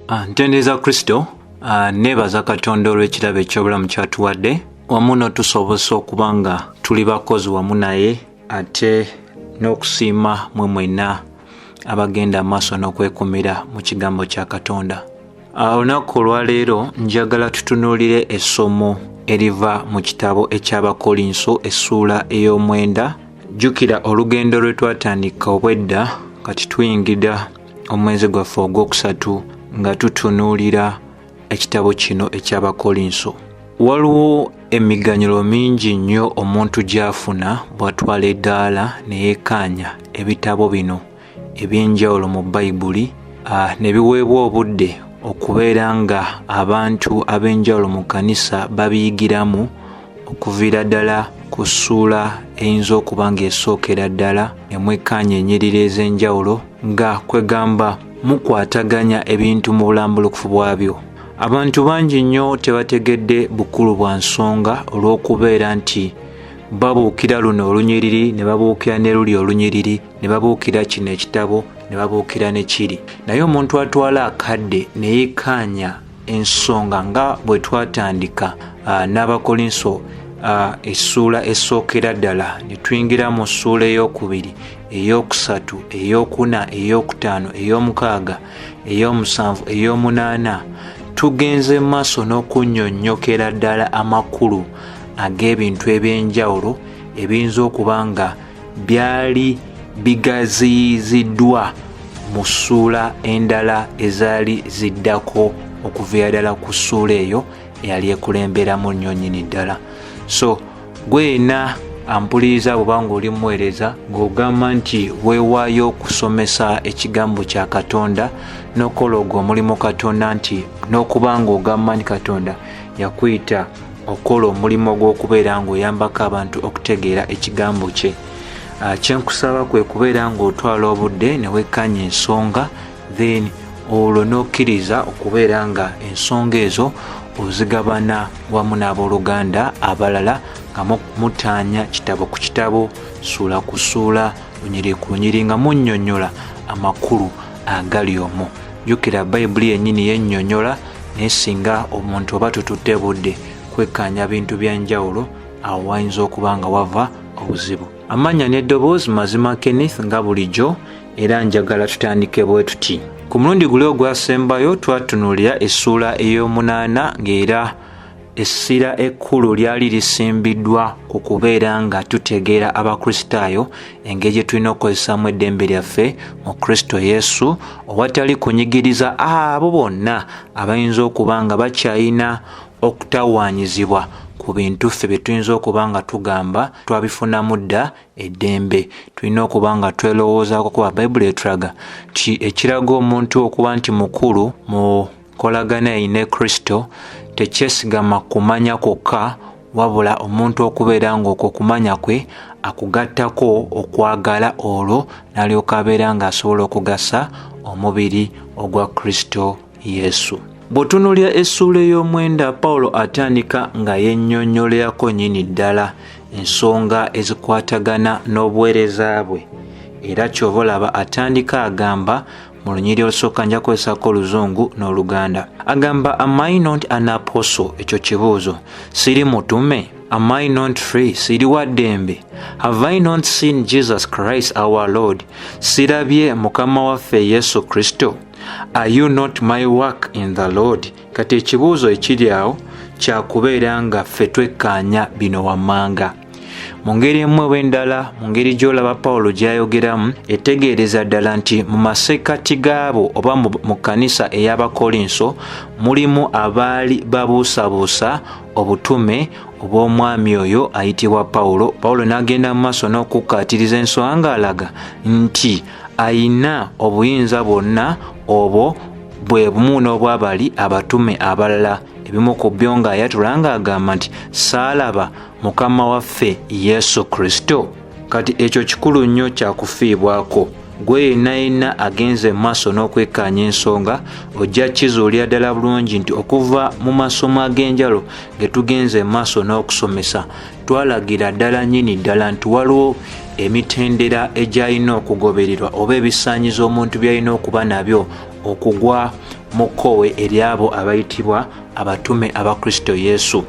Ntendereza Kristo. Neebaza Katonda olw'ekirabo eky'obulamu ky'atuwadde wamu n'otusobozesa okuba nga tuli bakozi wamu naye, ate n'okusiima mwe mwenna abagenda maaso n'okwekumira mu kigambo kya Katonda. Olunaku olwaleero njagala tutunuulire essomo eriva mu kitabo eky'Abakolinso essuula ey'omwenda. Jjukira olugendo lwe twatandika obwedda, kati tuyingira omwezi gwaffe ogwokusatu nga tutunuulira ekitabo kino eky'Abakolinso. Waliwo emiganyulo mingi nnyo omuntu gy'afuna bw'atwala eddaala ne yeekkaanya ebitabo bino eby'enjawulo mu Bayibuli, ne biweebwa obudde okubeera nga abantu ab'enjawulo mu kkanisa babiyigiramu okuviira ddala ku ssuula eyinza okuba ng'esookera ddala ne mwekkaanya ennyiriri ez'enjawulo nga kwegamba mukwataganya ebintu mu bulambulukufu bwabyo. Abantu bangi nnyo tebategedde bukulu bwa nsonga olw'okubeera nti babuukira luno olunyiriri ne babuukira ne luli olunyiriri ne babuukira kino ekitabo ne babuukira ne kiri, naye omuntu atwala akadde ne yekkaanya ensonga nga bwe twatandika n'Abakolinso essuula esookera ddala ne tuyingira mu ssuula ey'okubiri, ey'okusatu, ey'okuna, ey'okutaano, ey'omukaaga, ey'omusanvu, ey'omunaana, tugenze maaso n'okunnyonnyokera ddala amakulu ag'ebintu eby'enjawulo ebiyinza okuba nga byali bigaziyiziddwa mu ssuula endala ezaali ziddako okuviira ddala ku ssuula eyo eyali ekulemberamu nnyo nnyini ddala. So gwena ampuliriza, bw'oba ng'oli muweereza ng'ogamba nti weewaayo okusomesa ekigambo kya Katonda n'okola ogwo omulimu Katonda, nti n'okuba ng'ogamba nti Katonda yakuyita okukola omulimu ogw'okubeera ng'oyambako abantu okutegeera ekigambo kye, kyenkusaba kwe kubeera ng'otwala obudde ne wekkaanya ensonga, then olwo n'okkiriza okubeera nga ensonga ezo ozigabana wamu n'abooluganda abalala nga mutaanya kitabo ku kitabo, ssuula ku ssuula, lunyiri ku lunyiri, nga munnyonnyola amakulu agali omwo. Jjukira Bayibuli yennyini yennyonnyola, naye singa omuntu oba tututte budde kwekkaanya bintu byanjawulo, awo wayinza okuba nga wava obuzibu. Amannya n'eddoboozi Mazima Kenneth nga bulijjo, era njagala tutandike bwe tuti. Ku mulundi guli ogwasembayo twatunuulira essuula ey'omunaana, ng'era essira ekkulu lyali lisimbiddwa ku kubeera nga tutegeera Abakristaayo engeri gye tulina okukozesaamu eddembe lyaffe mu Kristo Yesu owatali kunyigiriza abo bonna abayinza okuba nga bakyayina okutawaanyizibwa ku bintu ffe bye tuyinza okuba nga tugamba twabifunamu dda eddembe. Tulina okuba nga twelowoozaako, kuba Bayibuli etulaga nti ekiraga omuntu okuba nti mukulu mu nkolagana ye ne Kristo tekyesigama kumanya kwokka, wabula omuntu okubeera ng'okwo okumanya kwe akugattako okwagala, olwo n'alyoka abeera ng'asobola okugasa omubiri ogwa Kristo Yesu. Bw'otunuulira essuula ey'omwenda, Pawulo atandika nga yennyonnyolerako nnyini ddala ensonga ezikwatagana n'obuweereza bwe, era ky'ova olaba atandika agamba mu lunyiriri olusooka, nja kukozesako Oluzungu n'Oluganda, agamba, "Am I not an apostle?" Ekyo kibuuzo. Siri mutume? "Am I not free?" Siri wa ddembe? "Have I not seen Jesus Christ our Lord?" Sirabye Mukama waffe Yesu Kristo? "Are you not my work in the Lord?" Kati ekibuuzo ekiri awo kyakubeera nga ffe twekkaanya bino wammanga mu ngeri emu oba endala. Mu ngeri gy'olaba Pawulo gy'ayogeramu, etegeereza ddala nti mu masekkati gaabo oba mu kkanisa ey'Abakolinso mulimu abaali babuusabuusa obutume obw'omwami oyo ayitibwa Pawulo. Pawulo n'agenda mu maaso n'okukkaatiriza ensonga ng'alaga nti ayina obuyinza bwonna obwo bwe bumu n'obwabali abatume abalala. Ebimu ku byo ng'ayatula ng'agamba nti, "Saalaba Mukama waffe Yesu Kristo?" Kati ekyo kikulu nnyo, kyakufiibwako. Gwe yenna yenna agenze mu maaso n'okwekkaanya ensonga, ojja kizuulira ddala bulungi nti okuva mu masomo ag'enjawulo ge tugenze mu maaso n'okusomesa, twalagira ddala nnyini ddala nti waliwo emitendera egyalina okugobererwa oba ebisaanyizo omuntu byalina okuba nabyo. okugwa mu kkowe ery'abo abayitibwa abatume aba Kristo Yesu.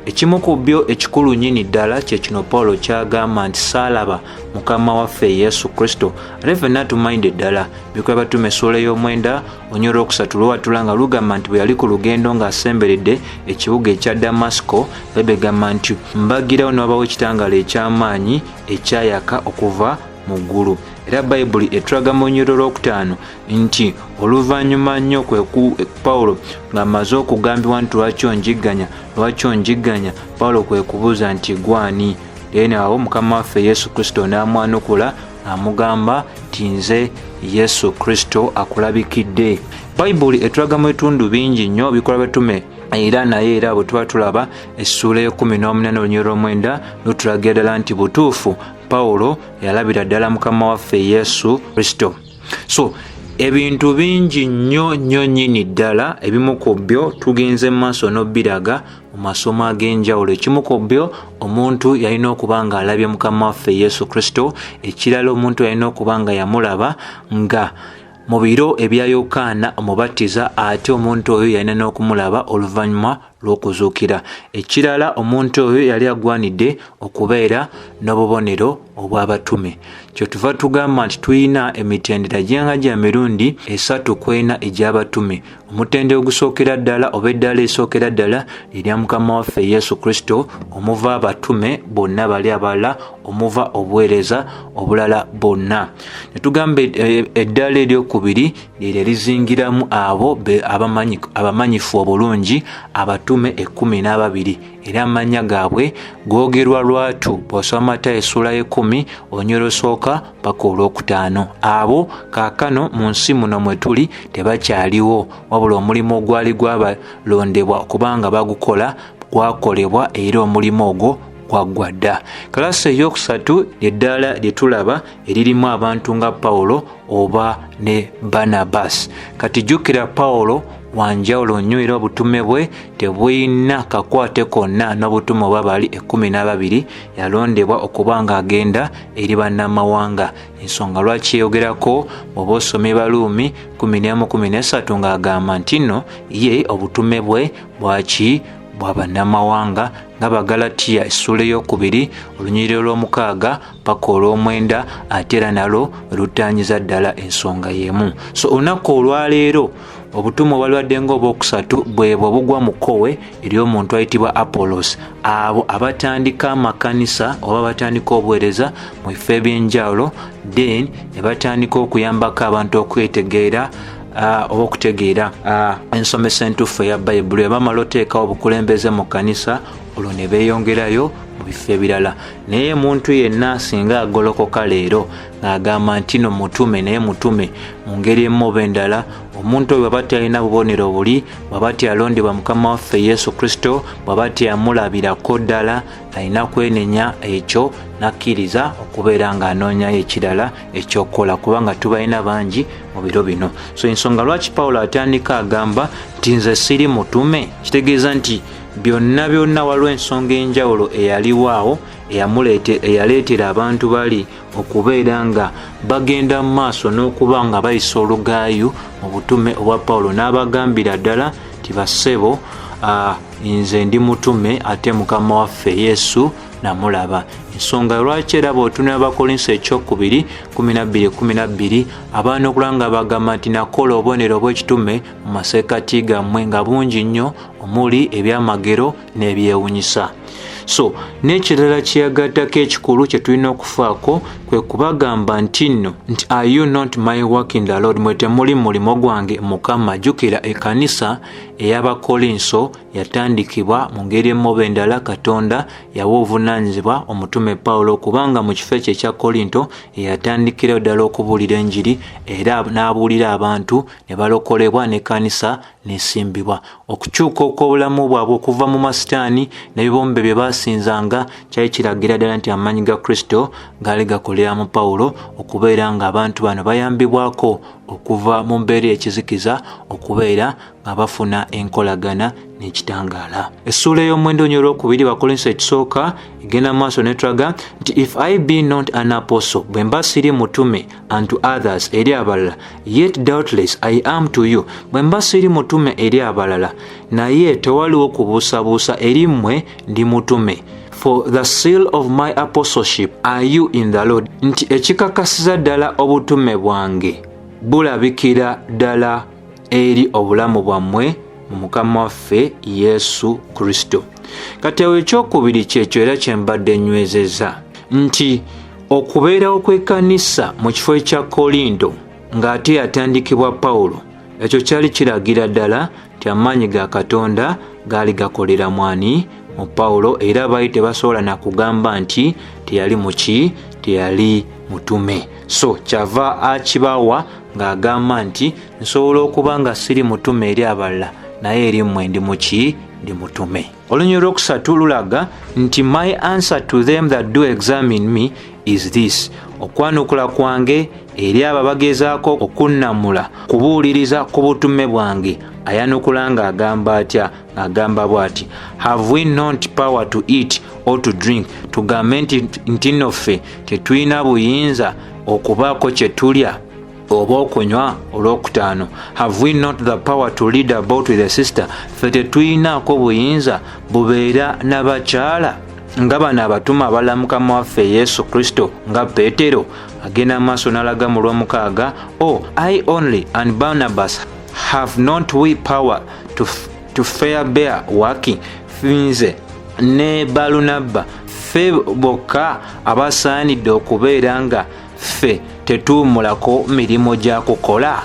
Ekimu ku byo ekikulu nnyini ddala kye kino Pawulo ky'agamba nti saalaba Mukama waffe Yesu Kristo. Ate ffenna tumanyidde ddala Bikolwa Batume essuula ey'omwenda olunyiriri olwokusatu lwewatula nga lugamba nti bwe yali ku lugendo ng'asemberedde ekibuga ekya Damasiko, Bayibuli egamba nti mbagirawo ne wabawo ekitangaala eky'amaanyi ekyayaka okuva mu ggulu. Era Bayibuli etulaga mu lunyiriri olwokutaano nti oluvannyuma nnyo kwe ku Pawulo ng'amaze okugambibwa nti lwaki onjigganya, lwaki onjigganya, Pawulo kwe kubuuza nti gwani? Then awo Mukama waffe Yesu Kristo n'amwanukula amugamba nti nze Yesu Kristo akulabikidde. Bayibuli etulaga mu bitundu bingi nnyo Bikolwa Bitume, era naye era bwe tuba tulaba essuula ey'ekkumi n'omunaana olunyiriri olw'omwenda lutulagira ddala nti butuufu Pawulo yalabira ddala Mukama waffe Yesu Kristo. So ebintu bingi nnyo nnyo nnyini ddala, ebimu ku byo tugenze mu maaso n'obiraga mu masomo ag'enjawulo. Ekimu ku byo, omuntu yalina okuba nga alabye Mukama waffe Yesu Kristo. Ekirala, omuntu yalina okuba nga yamulaba nga mu biro ebya Yokaana Omubatiza, ate omuntu oyo yalina n'okumulaba oluvannyuma lw'okuzuukira. Ekirala, omuntu oyo yali agwanidde okubeera n'obubonero obw'abatume. Kyetuva tugamba nti tulina emitendera gyenga gya mirundi esatu ku ena egy'abatume. Omutendera ogusookera ddala oba eddaala esookera ddala erya Mukama waffe Yesu Kristo, omuva abatume bonna bali abalala, omuva obuweereza obulala bonna. Ne tugamba eddaala eryokubiri lyeryo erizingiramu abo abamanyifu obulungi, abatume ekkumi n'ababiri, era amannya gaabwe googerwa lwatu bw'osoma Matayo essuula y'ekkumi olunyiriri olusooka paka olwokutaano. Abo kaakano mu nsi muno mwe tuli tebakyaliwo, wabula omulimu ogwali gwabalondebwa okubanga bagukola gwakolebwa, era omulimu ogwo gwaggwa dda. Kalasi ey'okusatu ly'eddaala lye tulaba eririmu abantu nga Pawulo oba ne Barnabas. Kati jjukira, Pawulo wanjawulo nnyo, era obutume bwe tebulina kakwate konna n'obutume obwa bali ekkumi n'ababiri. Yalondebwa okuba ng'agenda eri bannamawanga, ensonga lwaki yeyogerako bw'oba osoma Baruumi 11:13 ng'agamba nti nno ye obutume bwe bwaki bwa bannamawanga, nga Bagalatiya essuula ey'okubiri olunyiriri olw'omukaaga paka olw'omwenda, ate era nalwo lutanyiza ddala ensonga y'emu. So olunaku olwaleero obutume obwalibadde ng'obwokusatu bwebwo obugwa mu kkowe ery'omuntu ayitibwa Apollos, abo abatandika amakanisa oba batandika obuweereza mu bifo eby'enjawulo, then ne batandika okuyambako abantu okwetegeera oba okutegeera ensomesa entuufu eya Bayibuli. Bamala oteekawo obukulembeze mu kkanisa, olwo ne beeyongerayo mu bifo ebirala. Naye omuntu yenna singa agolokoka leero ng'agamba nti no mutume, naye mutume mu ngeri emu oba endala, omuntu oyo bw'aba talina bubonero buli, bw'aba teyalondebwa Mukama waffe Yesu Kristo, bw'aba teyamulabirako ddala, alina kwenenya ekyo n'akkiriza okubeera ng'anoonyayo ekirala ekyokukola, kubanga tubalina bangi mu biro bino. So ensonga lwaki Pawulo atandika agamba nti nze siri mutume, kitegeeza nti byonna byonna waliwo ensonga enjawulo eyaliwo awo eyaleetera abantu bali okubeera nga bagenda mu maaso n'okuba nga bayisa olugaayu mu butume obwa Pawulo, n'abagambira ddala nti bassebo, nze ndi mutume ate Mukama waffe Yesu namulaba. Ensonga lwaki era bw'otunula Abakolinso ekyokubiri 12:12, abaana okulaba nga bagamba nti nakola obubonero obw'ekitume mu masekkati gammwe nga bungi nnyo, omuli ebyamagero n'ebyewunyisa. So n'ekirala kyeyagattako ekikulu kye tulina okufaako kwe kubagamba nti nno nti are you not my work in the Lord, mwe temuli mulimo gwange Mukama. Jjukira ekkanisa ey'Abakolinso yatandikibwa mu ngeri emu oba endala, Katonda yawa obuvunaanyizibwa omutume Pawulo kubanga mu kifo ekyo ekya Korinto yeyatandikirayo ddala okubuulira enjiri, era n'abuulira abantu ne balokolebwa n'ekkanisa n'esimbibwa. Okukyuka okw'obulamu bwabwe okuva mu masitaani n'ebibumbe bye baasinzanga kyali kiragira ddala nti amaanyi ga Kristo gaali gakola. kutambulira mu Pawulo okubeera ng'abantu bano bayambibwako okuva mu mbeera ekizikiza okubeera nga bafuna enkolagana n'ekitangaala. Essuula ey'omwenda onyo olwokubiri Bakolinso ekisooka egenda mu maaso netulaga nti if I be not an apostle, bwe mba siri mutume, unto others, eri abalala, yet doubtless I am to you, bwe mba siri mutume eri abalala, naye tewaliwo kubuusabuusa eri mmwe ndi mutume. For the seal of my apostleship are you in the Lord, nti ekikakasiza ddala obutume bwange bulabikira ddala eri obulamu bwammwe mu Mukama waffe Yesu Kristo. Kati awo ekyokubiri kyekyo era kyembadde nywezeza nti okubeerawo kw'ekkanisa mu kifo ekya Kolinto ng'ate yatandikibwa Pawulo, ekyo kyali kiragira ddala nti amaanyi ga Katonda gaali gakolera mwani? Mu Pawulo. Era baali tebasobola nakugamba nti teyali muki, teyali mutume. So kyava akibawa ng'agamba nti nsobola okuba nga siri mutume eri abalala, naye eri mmwe ndi muki? Ndi mutume. Olunyiriri olwokusatu lulaga nti my answer to them that do examine me is this, okwanukula kwange eri abo abagezaako okunnamula kubuuliriza ku butume bwange. Ayanukula ng'agamba atya? Ng'agamba bw'ati: have we not power to eat or to drink? Tugambe nti nno ffe tetulina buyinza okubaako kye tulya oba okunywa? Olwokutaano, have we not the power to lead about with a sister? Ffe tetulinaako buyinza bubeera n'abakyala nga bano abatume abalala Mukama waffe Yesu Kristo, nga Peetero? Agenda maaso n'alaga mu lwomukaaga, o I only and Barnabas, have not we power to forbear working? Nze ne Balunabba ffe bokka abasaanidde okubeera nga ffe tetuwummulako mirimu gya kukola?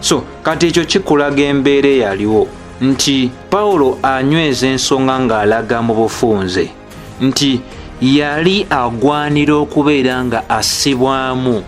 So kati ekyo kikulaga embeera eyaliwo nti Pawulo anyweza ensonga ng'alaga mu bufunze nti yali agwanira okubeera nga assibwamu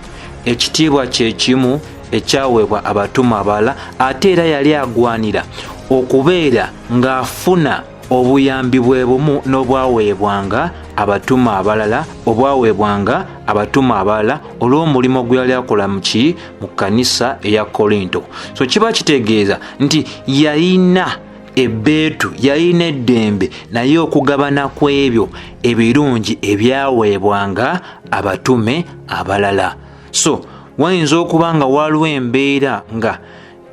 ekitiibwa kyekimu ekyaweebwa abatume abalala, ate era yali agwanira okubeera ng'afuna obuyambi bwe bumu n'obwaweebwanga abatume abalala, obwaweebwanga abatume abalala olw'omulimu gwe yali akola muki? Mu kkanisa eya Korinto. So kiba kitegeeza nti yalina ebbeetu, yalina eddembe naye okugabana ku ebyo ebirungi ebyaweebwanga abatume abalala. So wayinza okuba nga waliwo embeera nga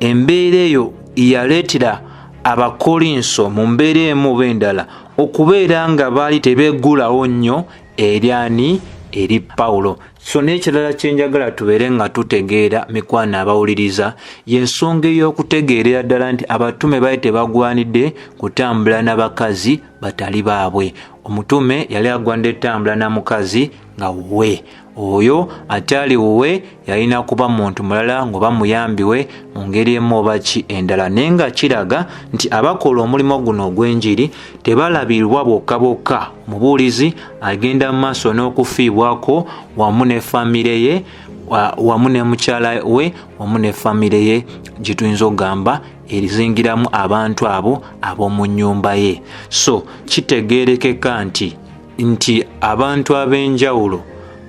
embeera eyo yaleetera Abakolinso mu mbeera emu oba endala okubeera nga baali tebeggulawo nnyo eri ani? Eri Pawulo. So n'ekirala kyenjagala tubeere nga tutegeera, mikwano abawuliriza, y'ensonga ey'okutegeerera ddala nti abatume baali tebagwanidde kutambula n'abakazi batali baabwe. Omutume yali agwanidde tambula na mukazi nga wuwe. Oyo atali wuwe yalina kuba muntu mulala ng'oba muyambi we mu ngeri emu oba ki endala. Naye nga kiraga nti abakola omulimu guno ogw'enjiri tebalabirwa bokka bokka. Omubuulizi agenda mu maaso n'okufiibwako wamu ne famire ye, wamu ne mukyala we, wamu ne famire ye gye tuyinza okugamba erizingiramu abantu abo ab'omu nnyumba ye. So kitegeerekeka nti abantu ab'enjawulo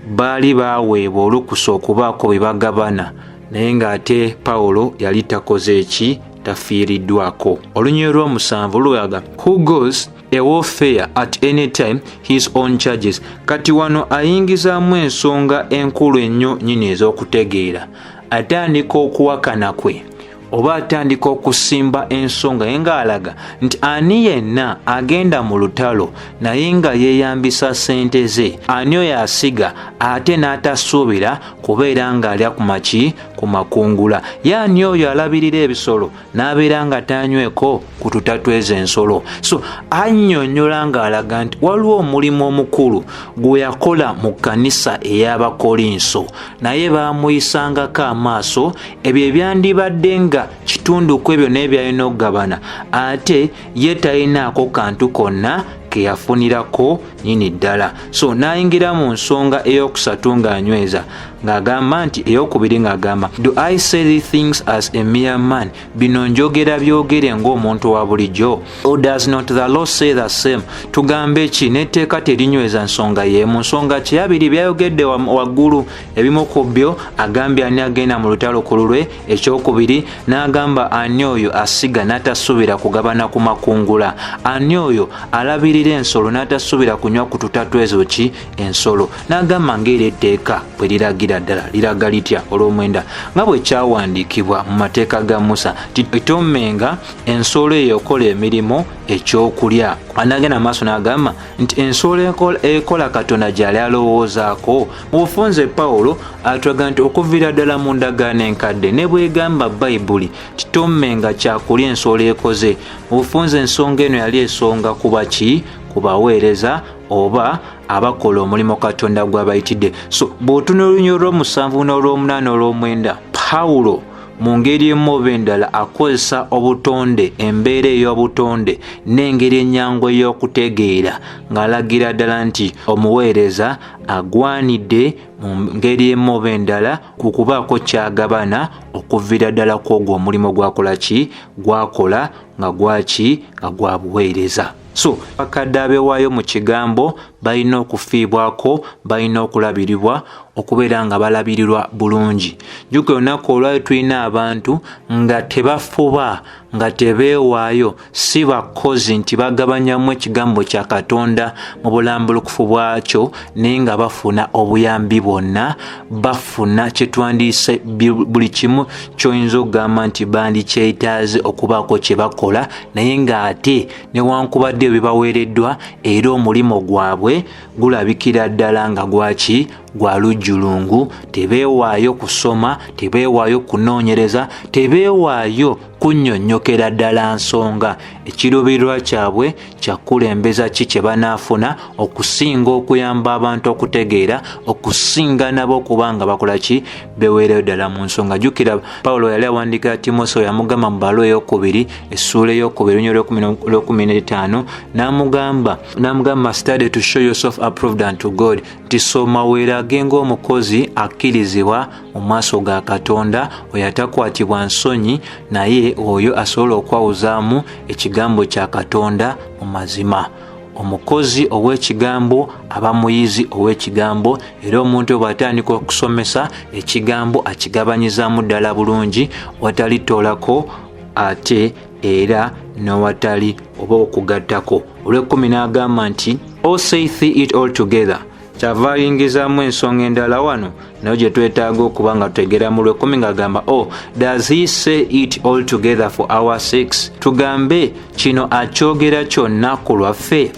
baali baaweebwa olukusa okubaako bye bagabana, naye ng'ate Pawulo yali takoze eki? Tafiiriddwako. Olunyiriri lw'omusanvu lulaga who goes a warfare at any time his own charges. Kati wano ayingizaamu ensonga enkulu ennyo nnyini ez'okutegeera. Atandika okuwakana kwe oba atandika okusimba ensonga ye ng'alaga nti ani yenna agenda mu lutalo naye nga yeeyambisa ssente ze, ani oyo asiga ate n'atasuubira kubeera ng'alya ku maki, ku makungula, ye ani oyo alabirira ebisolo n'abeera nga tanyweko ku tutatweza ensolo? So annyonnyola ng'alaga nti waliwo omulimu omukulu gwe yakola mu kkanisa ey'Abakolinso, naye baamuyisangako amaaso. Ebyo ebyandibadde nga kitundu ku ebyo naye byalina okugabana, ate ye talinaako kantu konna. Keyafunirako nyini ddala. So n'ayingira mu nsonga eyokusatu ng'anyweza ng'agamba nti, eyokubiri ng'agamba, "Do I say these things as a mere man?" Bino njogera byogere ng'omuntu wa bulijjo? "Or does not the law say the same?" Tugambe ki, n'etteeka terinyweza nsonga y'emu? Nsonga kyeyabiri byayogedde waggulu, ebimu ku byo agambye ani agenda mu lutalo ku lulwe. Ekyokubiri n'agamba ani oyo asiga n'atasuubira kugabana ku makungula, ani oyo alabirira ensolo n'atasuubira kunywa ku tuta twezo ki ensolo. N'agamba ng'era etteeka bwe liragira ddala. Liraga litya? Olwomwenda, nga bwe kyawandiikibwa mu mateeka ga Musa ti tommenga ensolo eyo ekola emirimu ekyokulya. Anagenda maaso n'agamba nti ensolo ekola Katonda gyali alowoozaako. Mu bufunze Pawulo atulaga nti okuviira ddala mu ndagaano enkadde ne bwegamba Bayibuli titommenga kyakulya ensolo ekoze. Mu bufunze ensonga eno yali esonga kuba ki? Ku baweereza oba abakola omulimu Katonda gw'abayitidde. So bw'otunula olunyiriri olw'omusanvu n'olw'omunaana, olw'omwenda, Pawulo mu ngeri emu oba endala akozesa obutonde, embeera ey'obutonde n'engeri ennyangu ey'okutegeera, ng'alagira ddala nti omuweereza agwanidde mu ngeri emu oba endala ku kubaako kyagabana okuviira ddala kwogwo omulimu gwakola ki, gwakola nga gwaki, nga gwa buweereza. So bakadde abeewaayo mu kigambo balina okufiibwako, balina okulabirirwa, okubeera nga balabirirwa bulungi. Jjuka olunaku olwali tulina abantu nga tebafuba, nga tebeewaayo, si bakozi nti bagabanyamu ekigambo kya Katonda mu bulambulukufu bwakyo, naye nga bafuna obuyambi bwonna, bafuna kyetwandiise buli kimu kyoyinza okugamba nti bandikyetaaze okubaako kye bakola, naye ng'ate newankubadde bibaweereddwa, era omulimu gwabwe gulabikira ddala nga gwaki, gwa lujjulungu. Tebeewaayo kusoma, tebeewaayo kunoonyereza, tebeewaayo kunnyonnyokera ddala nsonga. Ekiruubirirwa kyabwe kyakulembeza ki kye banaafuna okusinga okuyamba abantu okutegeera, okusinga nabo okuba nga bakola ki, beweereyo ddala mu nsonga. Jjukira Pawulo yali awandiikira Timosewo, yamugamba mu bbaluwa eyokubiri, essuula eyokubiri, olunyiriri olwekumi n'etaano, n'amugamba, "Study to show yourself approved unto God," nti soma weerage ng'omukozi akkirizibwa mu maaso ga Katonda, oyo atakwatibwa nsonyi, naye oyo asobola okwawuzaamu ekigambo kya Katonda mu mazima. Omukozi ow'ekigambo aba muyizi ow'ekigambo, era omuntu bw'atandika okusomesa ekigambo akigabanyizaamu ddala bulungi, watali toolako ate era newatali oba okugattako. Olw'ekkumi n'agamba nti, "Or saith he it all together?" Kyava ayingizaamu ensonga endala wano nayo gye twetaaga okuba nga tutegera. Mu lwekumi ng'agamba, "Oh, does he say it all together for our sakes?" Tugambe kino akyogera kyonna ku lwaffe?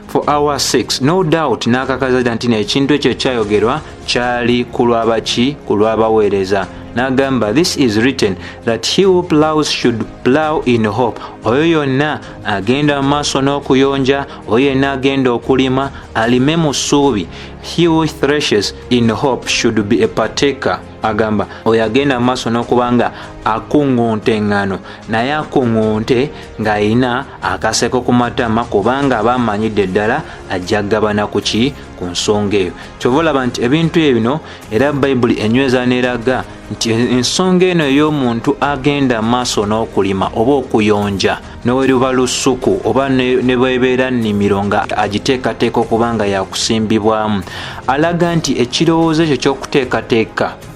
"For our sakes, no doubt." N'akakaza nti nekintu ekyo kyayogerwa kyali ku lwabaki? Ku lw'abaweereza. N'agamba, "This is written that he who plows should plow in hope." Oyo yonna agenda mu maaso n'okuyonja, oyo yenna agenda okulima, alime mu ssuubi. "He who threshes in hope should be a partaker." Agamba oyo agenda mu maaso n'okuba nga akuŋŋunta eŋŋano, naye akuŋŋunte ng'ayina akaseko ku matama, kubanga aba amanyidde ddala ajja kugabana ku ki, ku nsonga eyo. Kyova olaba nti ebintu ebino era Bayibuli enyweza n'eraga nti ensonga eno ey'omuntu agenda maaso n'okulima oba okuyonja, neweruba lusuku oba ne bwebeera nnimiro nga agiteekateeka okuba nga yakusimbibwamu, alaga nti ekirowoozo ekyo ky'okuteekateeka,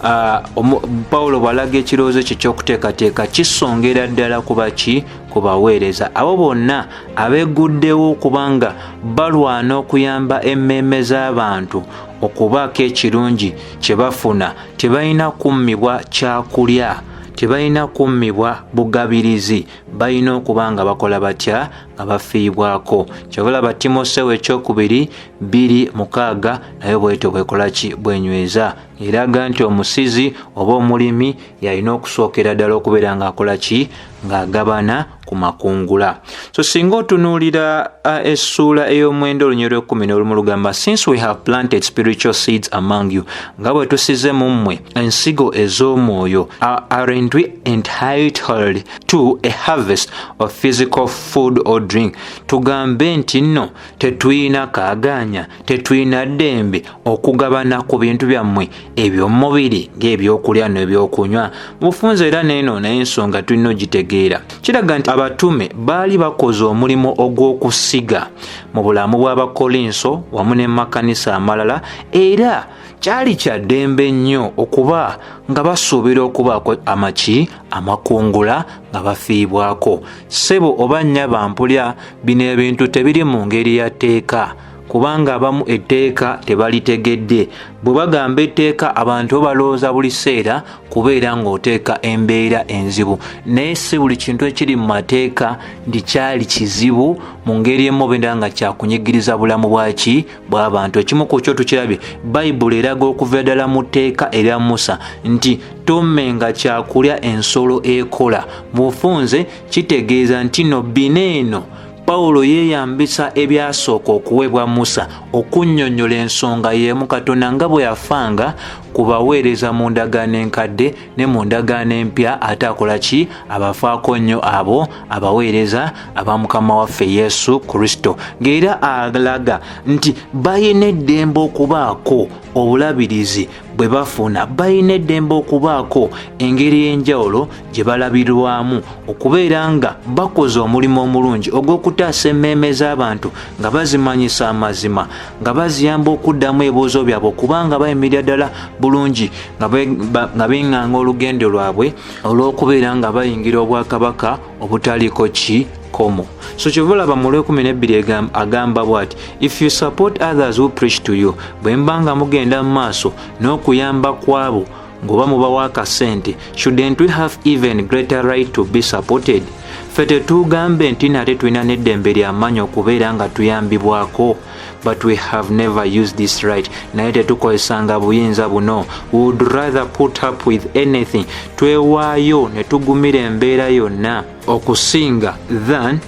Pawulo bw'alaga ekirowoozo ekyo ky'okuteekateeka, kisongera ddala ku baki? Ku baweereza, abo bonna abeeguddewo okubanga balwana okuyamba emmeeme z'abantu okubaako ekirungi kye bafuna. Tebalina kummibwa kyakulya, tebalina kummibwa bugabirizi, balina okuba nga bakola batya? Nga bafiibwako. Kyova olaba Timoseewo ekyokubiri 2:6 naye bwetyo bwekola ki? Bwenyweza, eraga nti omusizi oba omulimi yalina okusookera ddala okubeera ng'akola ki? Ng'agabana. ku makungula. So singa otunuulira essuula ey'omwenda olunyiriri lw'ekkumi n'olumu lugamba, "Since we have planted spiritual seeds among you," nga bwe tusize mu mmwe ensigo ez'omwoyo, "aren't we entitled to a harvest of physical food or drink?" Tugambe nti nno tetulina kaagaanya, tetulina ddembe okugabana ku bintu byammwe eby'omubiri ng'ebyokulya n'ebyokunywa? Mu bufunze era neeno naye ensonga tulina ogitegeera. Kiraga nti abatume baali bakoze omulimu ogw'okusiga mu bulamu bw'Abakolinso wamu ne makanisa amalala, era kyali kya ddembe nnyo okuba nga basuubira okubaako amaki amakungula nga bafiibwako. Ssebo oba nnyaba mpulya, bino ebintu tebiri mu ngeri ya tteeka, kubanga abamu etteeka tebalitegedde. Bwe bagamba etteeka, abantu balowooza buli sseera kubeera ng'oteeka embeera enzibu, naye si buli kintu ekiri mu mateeka nti kyali kizibu mu ngeri emu oba endala nga kyakunyigiriza bulamu bwaki bw'abantu. Ekimu ku kyo tukirabye, Bayibuli eraga okuva ddala mu tteeka erya Musa nti tommenga kyakulya ensolo ekola. Mu bufunze kitegeeza nti no bino eno Pawulo yeeyambisa ebyasooka okuweebwa Musa okunnyonnyola ensonga y'emu. Katonda nga bwe yafanga ku baweereza mu ndagaano enkadde, ne mu ndagaano empya ate akola ki? Abafaako nnyo abo abaweereza aba Mukama waffe Yesu Kristo, ng'era alaga nti balina eddembe okubaako obulabirizi bwe bafuna, balina eddembe okubaako engeri y'enjawulo gye balabirwamu okubeera nga bakoze omulimu omulungi ogw'okutaasa emmeeme z'abantu, nga bazimanyisa amazima, nga baziyamba okuddamu ebibuuzo byabwe, okubanga bayimirira ddala bulungi nga beŋŋanga olugendo lwabwe olw'okubeera nga bayingira obwakabaka obutaliiko ki komo. So kyova olaba mu lwekumi nebbiri agamba bw'ati, "If you support others who preach to you," bwe mba nga mugenda mu maaso n'okuyamba kwabo ng'oba mubawa akasente, "shouldn't we have even greater right to be supported?" Ffe tetugambe nti nate tulina n'eddembe ly'amaanyi okubeera nga tuyambibwako? "But we have never used this right," naye tetukozesanga buyinza buno. "We would rather put up with anything," twewaayo ne tugumira embeera yonna okusinga, "than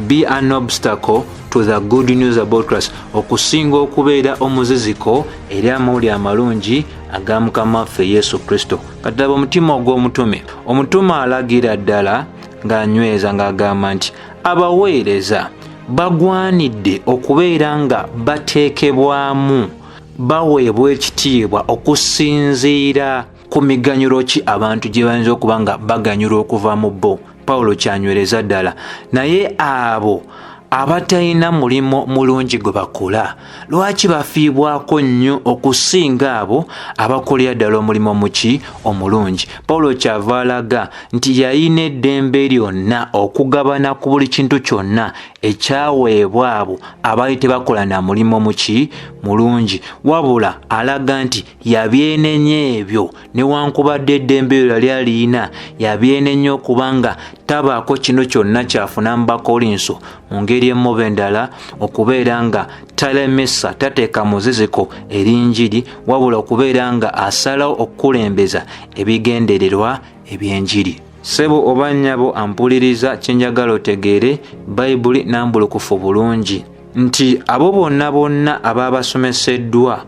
be an obstacle to the good news about Christ," okusinga okubeera omuziziko eri amawulire amalungi aga Mukama waffe Yesu Kristo. Katalaba omutima ogw'omutume. Omutume alagira ddala ng'anyweza ng'agamba nti abaweereza bagwanidde okubeera nga bateekebwamu, baweebwa ekitiibwa okusinziira ku miganyulo ki abantu gye bayinza okuba nga baganyulwa okuva mu bo. Pawulo kyanywereza ddala. Naye abo abatalina mulimu mulungi gwe bakola, lwaki bafiibwako nnyo okusinga abo abakolera ddala omulimu muki omulungi? Pawulo kyava alaga nti yalina eddembe lyonna okugabana ku buli kintu kyonna ekyaweebwa abo abaali tebakola na mulimu muki mulungi, wabula alaga nti yabyenenya ebyo. Newankubadde eddembe eryo yali aliyina, yabyenenya okubanga tabaako kino kyonna kyafuna mu Bakolinso mu ngeri emu oba endala okubeera nga talemesa, tateeka muziziko eri njiri, wabula okubeera nga asalawo okukulembeza ebigendererwa ebyenjiri. Ssebo oba nnyabo ampuliriza, kyenjagala otegeere, Bayibuli nambulukufu bulungi nti abo bonna bonna ababasomeseddwa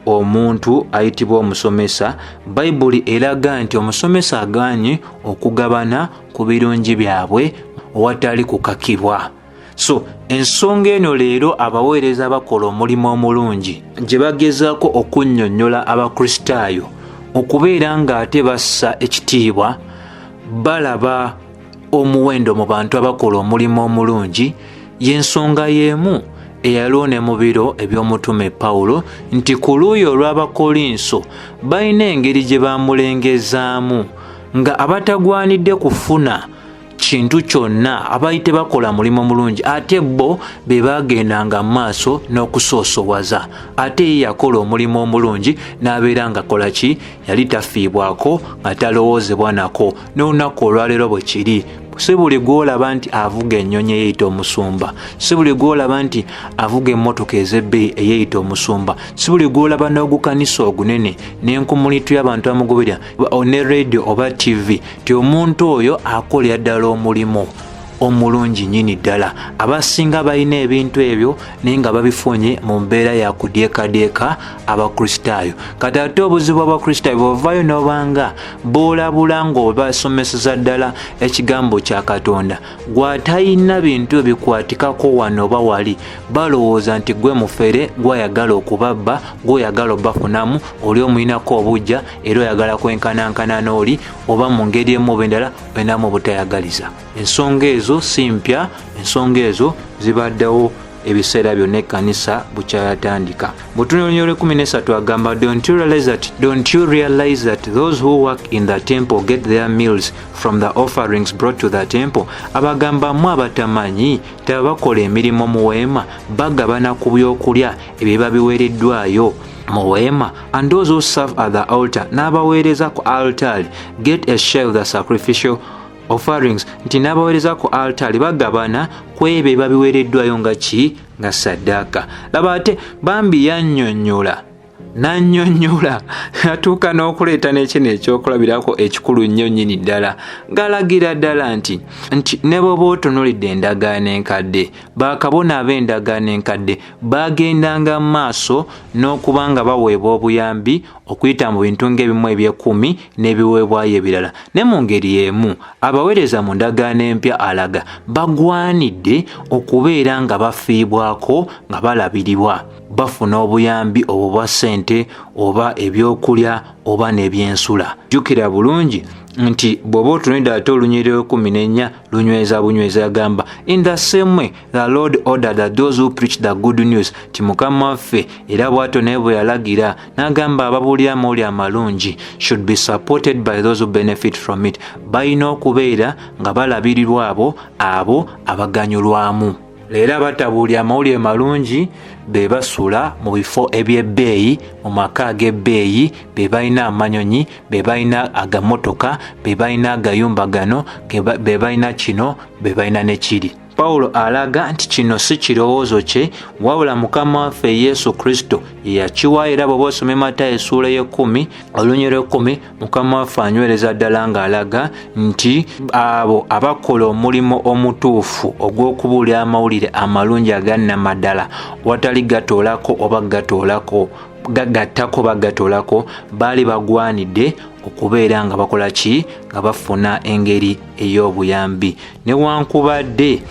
omuntu ayitibwa omusomesa, Bayibuli eraga nti omusomesa aganye okugabana ku birungi byabwe owatali kukakibwa. So ensonga eno leero abaweereza bakola omulimu omulungi gye bagezaako okunnyonnyola Abakristaayo okubeera ng'ate bassa ekitiibwa, balaba omuwendo mu bantu abakola omulimu omulungi. Y'ensonga y'emu eyaliwo ne mu biro eby'omutume Pawulo, nti ku luuyi olw'Abakolinso balina engeri gye bamulengezaamu nga abatagwanidde kufuna kintu kyonna, abaali tebakola mulimu mulungi, ate bo be bagendanga mu maaso n'okusoosowaza. Ate ye yakola omulimu omulungi n'abeera nga kola ki? Yali tafiibwako, nga talowoozebwa nako. N'olunaku olwaleero bwe kiri. Si buli gw'olaba nti avuga ennyonyi eyeyita omusumba, si buli gw'olaba nti avuga emmotoka ez'ebbeeyi eyeyita omusumba, si buli gw'olaba n'ogukanisa ogunene n'enkumulitu y'abantu amugoberera ne radio oba TV ti omuntu oyo akolera ddala omulimu. Omulungi nyini ddala. Abasinga balina ebintu ebyo naye nga babifunye mu mbeera ya kudyekadyeka Abakristaayo. Kati ate obuzibu Abakristaayo bwovaayo n'obanga boolabula ng'obasomeseza ddala ekigambo kya Katonda, gw'atalina bintu ebikwatikako wano oba wali, balowooza nti gwe mufere, gwayagala okubabba, gw'oyagala obafunamu, oli omuyinako obujja era oyagala kwenkanankana n'oli, oba mu ngeri emu oba endala olinamu obutayagaliza. Ensonga ezo si mpya, ensonga ezo zibaddewo ebiseera byonna ekkanisa bukyayatandika. Butunyonyola 13 agamba, Don't you realize that those who work in the temple get their meals from the offerings brought to the temple? Abagamba, mu abatamanyi, tebakola emirimu mu weema bagabana ku byokulya ebiba biweereddwayo mu weema? And those who serve at the altar, n'abaweereza ku altari, get a share of the sacrificial offerings, nti n'abaweereza ku altari bagabana ku ebyo ebiba biweereddwayo nga ki? Nga saddaaka. Laba ate bambi yannyonnyola nannyonnyola, atuuka n'okuleeta n'ekino ekyokulabirako ekikulu nnyo nnyini ddala, ng'alagira ddala nti ne bw'oba otunuulidde endagaano enkadde, bakabona ab'endagaano enkadde bagendanga mu maaso n'okuba nga baweebwa obuyambi okuyita mu bintu ng'ebimu ebyekumi n'ebiweebwayo ebirala. Ne mu ngeri emu abaweereza mu ndagaano empya alaga bagwanidde okubeera nga bafiibwako, nga balabirirwa, bafuna obuyambi obwo bwa ssente oba ebyokulya oba n'ebyensula. Jjukira bulungi nti bw'oba otunulidde ate olunyiriri 14 lunyweza bunyweza, yagamba, "In the same way the Lord ordered that those who preach the good news," ti Mukama waffe era bw'atyo naye bwe yalagira n'agamba ababuulira amawulire amalungi, "should be supported by those who benefit from it," balina okubeera nga balabirirwa abo abaganyulwamu. Leero abatabuulira amawulire malungi be basula mu bifo eby'ebbeeyi, mu maka ag'ebbeeyi, be balina amanyonyi, be balina agamotoka, be balina agayumba gano, be balina kino, be balina ne kiri. Pawulo alaga nti kino si kirowoozo kye, wabula Mukama waffe Yesu Kristo ye yakiwaayo. Era bw'oba osoma Matayo essuula y'ekumi olunyiriri lw'ekumi, Mukama waffe anywereza ddala ng'alaga nti abo abakola omulimu omutuufu ogw'okubuulira amawulire amalungi agannamaddala, watali gatoolako oba gatoolako, gagattako, bagatoolako, baali bagwanidde okubeera nga bakola ki? Nga bafuna engeri ey'obuyambi, newankubadde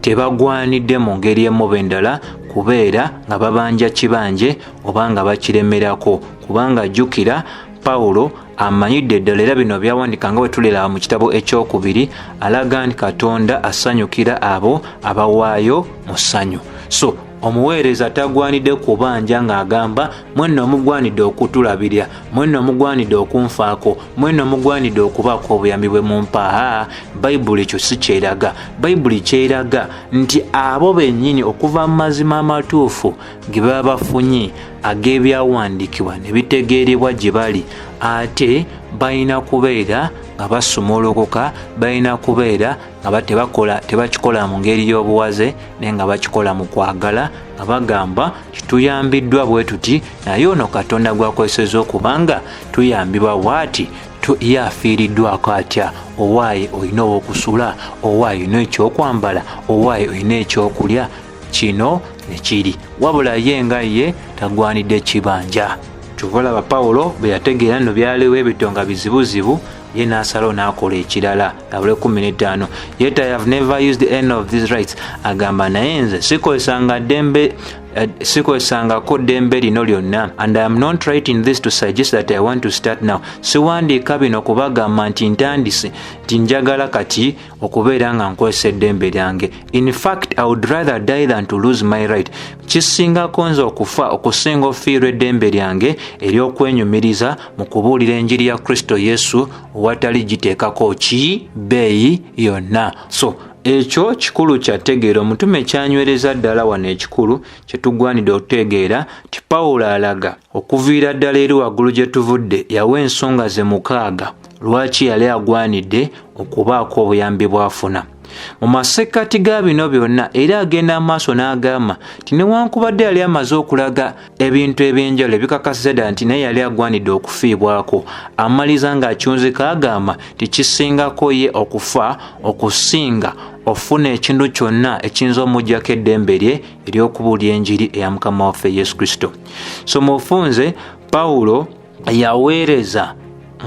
tebagwanidde mu ngeri emu oba endala kubeera nga babanja kibanje oba nga bakiremerako. Kubanga jjukira, Pawulo amanyidde ddala, era bino byawandika nga bwe tuliraba mu kitabo ekyokubiri, alaga nti Katonda asanyukira abo abawaayo mu ssanyu. So omuweereza tagwanidde kubanja ng'agamba, "Mwenna omugwanidde okutulabirira, mwenna omugwanidde okunfaako, mwenna omugwanidde okubaako obuyambi bwe mumpa." Bayibuli ekyo si kyeraga. Bayibuli kyeraga nti abo bennyini okuva mu mazima amatuufu ge baba bafunye ag'ebyawandiikibwa ne bitegeerebwa gye bali, ate balina kubeera nga basumulukuka, balina kubeera nga tebakola, tebakikola mu ngeri y'obuwaze, naye nga bakikola mu kwagala, nga bagamba tituyambiddwa bwe tuti, naye ono Katonda gwakozeseza okubanga tuyambibwa bw'ati, ye afiiriddwako atya? Owaaye olina owokusula, owaaye olina ekyokwambala, owaaye olina ekyokulya, kino nekiri. Wabula ye nga ye tagwanidde kibanja. Kyova olaba Pawulo bwe yategeera nno byaliwo ebito nga bizibuzibu, ye n'asalawo n'akola ekirala. Abule 15, "Yet I have never used any of these rights," agamba, naye nze sikozesanga ddembe, sikozesangako ddembe lino lyonna. "And I am not writing this to suggest that I want to start now," siwandiika bino kubagamba nti ntandise, nti njagala kati okubeera nga nkozesa eddembe lyange. "In fact, I would rather die than to lose my right," kisingako nze okufa okusinga ofiirwa eddembe lyange ery'okwenyumiriza mu kubuulira enjiri ya Kristo Yesu owatali giteekako ki bbeeyi yonna. So ekyo kikulu kyategeera. Omutume kyanywereza ddala wano ekikulu kyetugwanidde okutegeera nti Pawulo alaga okuviira ddala eri waggulu gye tuvudde, yawa ensonga ze 6 lwaki yali agwanidde okubaako obuyambi bw'afuna. Mu masekkati ga bino byonna era agenda maaso n'agamba nti newankubadde yali amaze okulaga ebintu ebyenjawulo ebikakasiza ddala nti naye yali agwanidde okufiibwako, amaliza ng'akyunzika agamba nti kisingako ye okufa okusinga ofuna ekintu kyonna ekiyinza omuggyako eddembe lye ery'okubuulira enjiri eya Mukama waffe Yesu Kristo. So mufunze, Pawulo yaweereza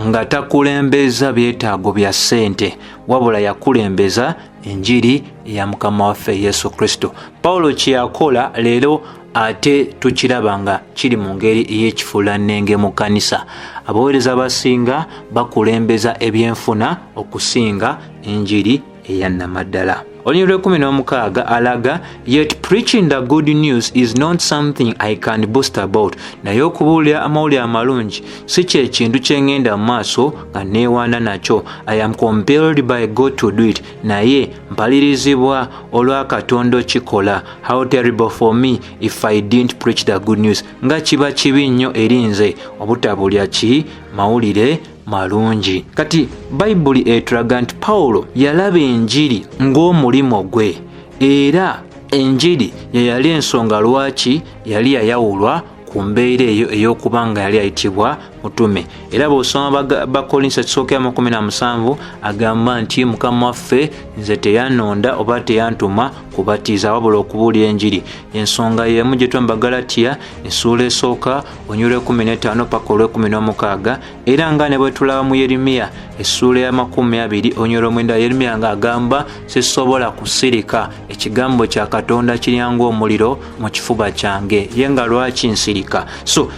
nga takulembeza byetaago bya ssente, wabula yakulembeza enjiri eya Mukama waffe Yesu Kristo. Pawulo kyeyakola leero ate tukiraba nga kiri mu ngeri ey'ekifuulannenge mu kkanisa. Abaweereza abasinga bakulembeza ebyenfuna okusinga enjiri eya nnamaddala. Olunyiriri lw'ekumi n'omukaaga alaga, yet preaching the good news is not something I can boast about. Naye okubuulira amawulire amalungi si kye kintu kye ŋŋenda mu maaso nga neewaana nakyo. I am compelled by God to do it. Naye mpalirizibwa olwa Katonda okikola. How terrible for me if I didn't preach the good news. Nga kiba kibi nnyo eri nze obutabuulira ki mawulire malungi. Kati Bayibuli etulaga nti Pawulo yalaba enjiri ng'omulimu gwe, era enjiri ye yali ensonga lwaki yali yayawulwa ku mbeera eyo ey'okuba nga yali ayitibwa mutume. Era bw'osoma Bakolinso ekisookera mu 17 agamba nti Mukama waffe nze teyanonda oba teyantuma kubatiza wabula okubuulira enjiri. Ensonga y'emu gye twamba Galatiya essuula esooka olunyiriri lw'ekumi n'ettaano paka olw'ekumi n'omukaaga, era nga ne bwe tulaba mu Yeremiya essuula ya 20 olunyiriri lw'omwenda, Yeremiya ng'agamba sisobola kusirika, ekigambo kya Katonda kirya ng'omuliro mu kifuba kyange, ye nga lwaki nsirika? So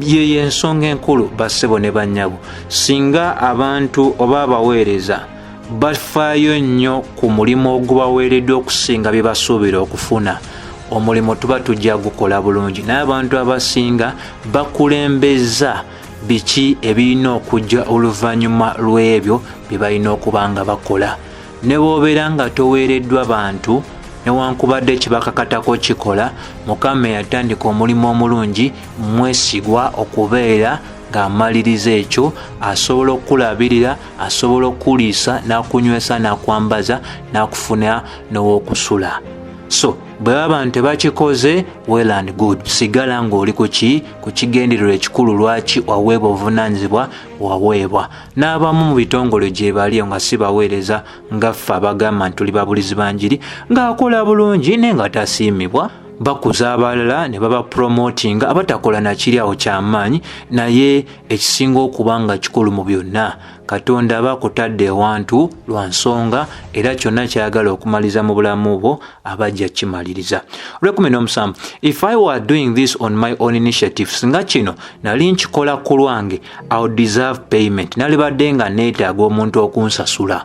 yeyo ensonga enkulu, bassebo ne bannyabo. Singa abantu oba abaweereza bafaayo nnyo ku mulimu ogubaweereddwa okusinga bye basuubira okufuna, omulimu tuba tujja gukola bulungi. Naye abantu abasinga bakulembeza biki ebirina okujja oluvannyuma lw'ebyo bye balina okuba nga bakola. Ne bw'obeera nga toweereddwa bantu, newankubadde kibakakatako kikola, Mukama eyatandika omulimu omulungi mwesigwa okubeera ng'amaliriza ekyo. Asobola okukulabirira, asobola okukuliisa n'akunywesa n'akwambaza n'akufuna n'ow'okusula. So bwe baba abantu tebakikoze, well and good, sigala ng'oli kuki ku kigendererwa ekikulu lwaki waweebwa obuvunaanyizibwa waweebwa. N'abamu mu bitongole gye bali nga si baweereza nga ffe abagamba nti tuli babulizi ba njiri, ng'akola bulungi naye nga tasiimibwa, bakuza abalala ne babapromotinga abatakola nakiri awo kyamaanyi. Naye ekisinga okuba nga kikulu mu byonna, Katonda aba akutadde ewantu lwa nsonga, era kyonna kyayagala okumaliza mu bulamu bwo aba ajja kimaliriza. Olw'e17, if I were doing this on my own initiative, singa kino nali nkikola ku lwange, I would deserve payment, nalibadde nga neetaaga omuntu okunsasula.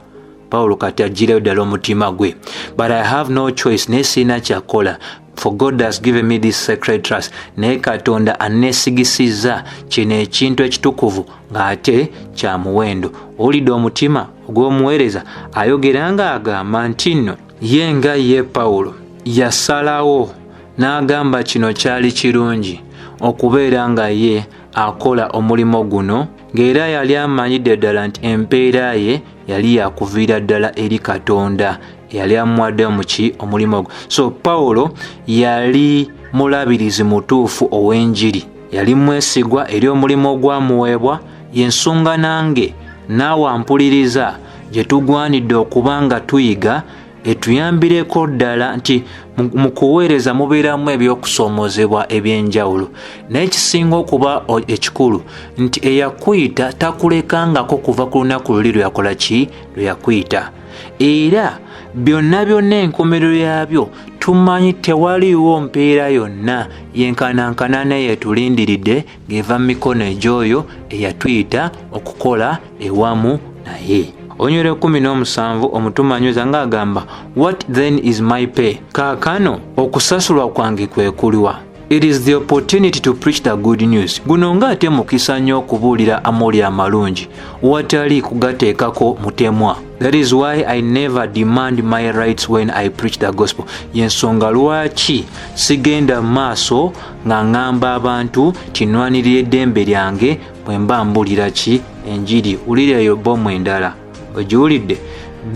Pawulo kati aggireyo ddala omutima gwe. But I have no choice, naye sirina kyakola, for God has given me this sacred trust. Naye Katonda anneesigisizza kino ekintu ekitukuvu ng'ate kya muwendo. Owulidde omutima ogw'omuweereza ayogera ng'agamba nti nno ye nga ye Pawulo yasalawo n'agamba kino kyali kirungi okubeera nga ye akola omulimu guno, ng'era yali amanyidde ddala nti empeera ye yali yakuviira ddala eri Katonda eyali amuwadde muki omulimu ogwo. So Pawulo yali mulabirizi mutuufu ow'enjiri, yali mwesigwa eri omulimu ogwamuweebwa. Yensonga nange naawe ampuliriza gye tugwanidde okuba nga tuyiga etuyambireko ddala nti mu kuweereza mubeeramu ebyokusoomozebwa ebyenjawulo, naye kisinga okuba ekikulu nti eyakuyita takulekangako kuva ku lunaku luli lwe yakola ki lwe yakuyita. Era byonna byonna enkomerero yaabyo tumanyi tewaliiwo mpeera yonna yenkanankana naye etulindiridde ng'eva mu mikono egy'oyo eyatuyita okukola ewamu naye. Olunyiriri 17 omutume anyweza ng'agamba, what then is my pay? Kaakano okusasulwa kwange kwe kuliwa? It is the opportunity to preach the good news. Guno ng'ate mukisa nnyo okubuulira amawulire amalungi watali kugateekako mutemwa. That is why I never demand my rights when I preach the gospel. Yensonga lwaki sigenda maaso nga ŋŋamba abantu tinwanirira eddembe lyange bwe mba mbulira ki enjiri. Wulira eyo bomu endala ogiwulidde